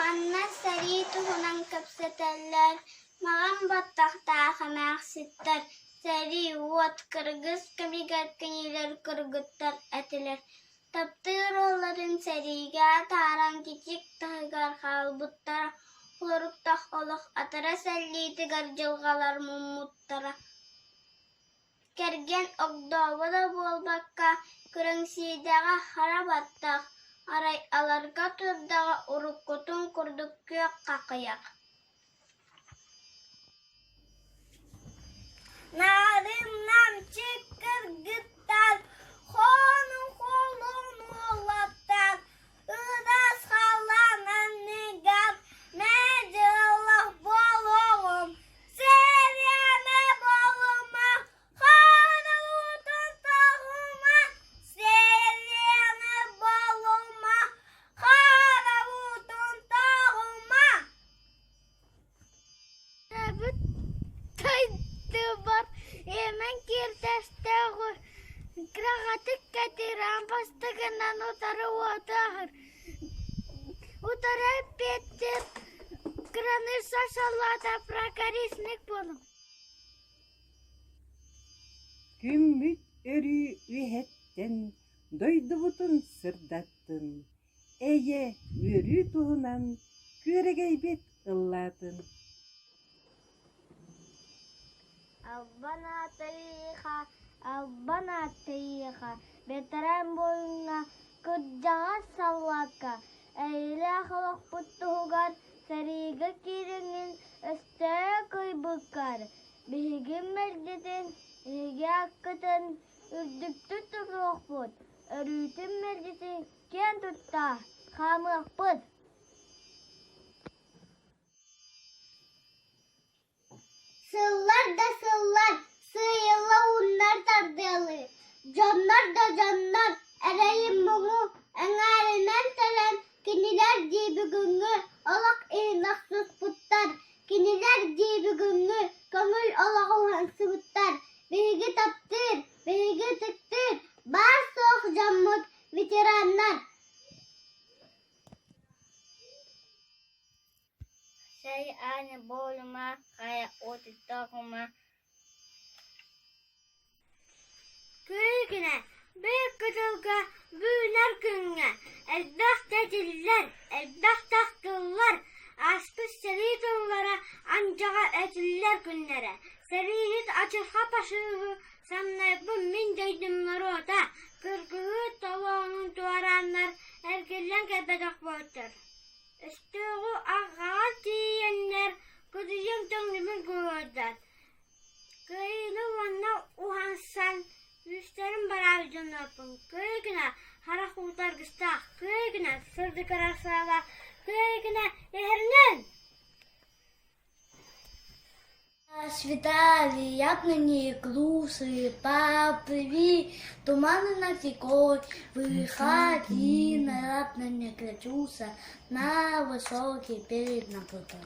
Манна сэрии туһунан кэпсэтэллэр, маҕан баттахтаах эмээхситтэр сэрии, уот, кыргыс кэмигэр кинилэр кыргыттар этилэр, таптыыр уолларын сэриигэ атааран кичик таһыгар хаалбыттара, холоруктах олох атара сэллиитигэр дьылҕалар муммуттара Кэргэн огдообо да буолбакка, күрэҥсийдэҕэ хара баттах, арай аларга турдаҕа уруккутун курдук күөх хахыйах Нарым-намчы кыргыттар, хону-холун уолаттар, ыраас халлаан анныгар мэлдьи олох буолуоҕум, сириэмэ буолума, хара уутун тоҕума, сириэмэ буолума, хара уутун тоҕума. Төрөөбүт дойдубар иэмэн кииртэстээх кыраҕатык кэтирээн бастакынан утары уоту аһар. Утары эппиэттиир кыраныысса саллаата прокорисник буолуҥ. Күммүт өрүү үөһэттэн дойдубутун сырдаттын, Эйэ, үөрүү туһунан күөрэгэйбит ыллаатын Албан аатырыыха, албан ааттыйыаха, бэтэрээн буойуҥҥа, кырдьаҕас саллаакка, эйэлээх олохпут туһугар сэриигэ киирэҥҥин өстөөх кыайбыккар, биһиги мэлдьитин, эһиги аккытын үрдүктүк тутуохпут, өрүүтүн мэлдьитин киэн тутта хаамыахпыт. Сыллар да сыллар сыыйылла ууннар тардыалыы, дьоннор да дьоннор эрэйи-муҥу эҥээринэн тэлэн кинилэр дии бүгүҥҥү олох иһин охсуспуттар, кинилэр дии бүгүҥҥү көҥүл олоҕу уһансыбыттар, биһиги таптыыр, биһиги ытыктыыр баар-суох дьоммут ветераннар. Сэй ааны буолума, хайа отуттаҕыма Күнэ биир кытылга үүнэр күҥҥэ элбэх тэтиллэр, элбэх тахтыллар, ааспыт сэрии тыллара андьаҕа этиллэр күннэрэ. Сэрииһит ачырха пашыыһы самнайбын мин дойдум норуота, кыргыһыы толоонун туорааннар эргиллэн кэлбэтэх буолтар. Өстөөҕү арҕаҕар тиийэннэр кыдыйан төҥнүбүн куһуурдар Кыайыыны уонна уһансан күүстэрин бараабыт дьоннорбун кыай гына харах уута аргыстаах, кыай гына сырдык ыраас кыай гына иһэринэн Светали яблони, клусы, поплыви, туманы над рекой, выходи на ратный не на высокий берег на крутой.